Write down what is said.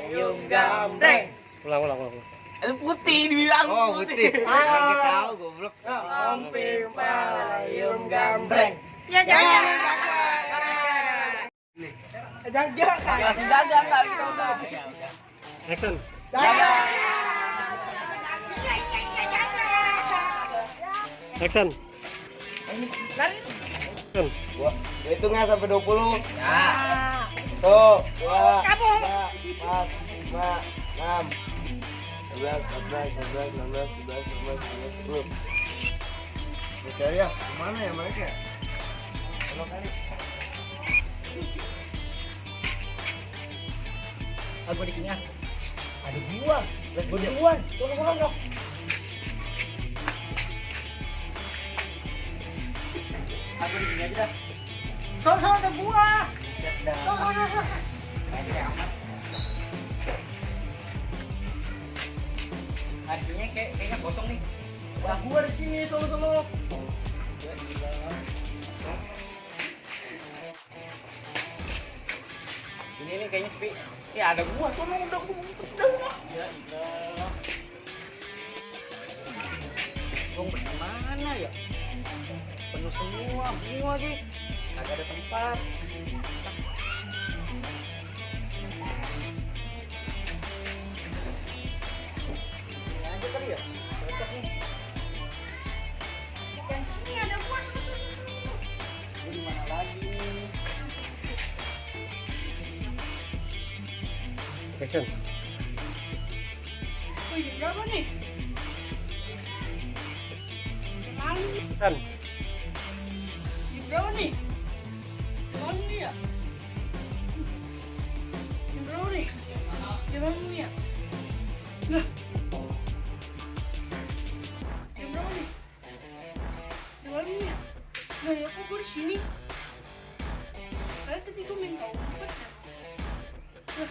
Payung gambreng. Ulang. Itu putih dibilang. Oh, putih. Enggak tahu goblok. Ompim payung gambreng. Ya jangan. Jajan. Kasih jajan kali kau. Action. Action. Action. Gua hitungnya sampai 20. Ya. Tuh, 2, Kamu. 3, 4, 5, 6, 12, 14, 15, 16, 17, 18, 19, 20. Mau cari ya, kemana ya mereka? Kalau kali. Aku di sini ah. Ada gua. Gua duluan. Sono. Aku di sini aja dah. Sono ada buah. Siap dah. Sono. Kasih amat. Artinya kayaknya kosong nih. Wah, gua di sini sono. Ini kayaknya sepi. Ya ada gua sono udah. Ya ilah. Dong mana ya? Penuh semua lagi. Kagak ada tempat. Sini aja kali ya. Cocok nih. Dan sini ada buah sono. Ini di mana lagi nih? Action. Wih, berapa nih? Kemana nih? Kan. Ini berapa nih? Kemana nih ya? Ini berapa nih? Kemana nih ya? Nah. Ini berapa nih? Kemana nih ya? Nah ya kok gue di sini? Kayak tadi gue minta umpet ya. Nah.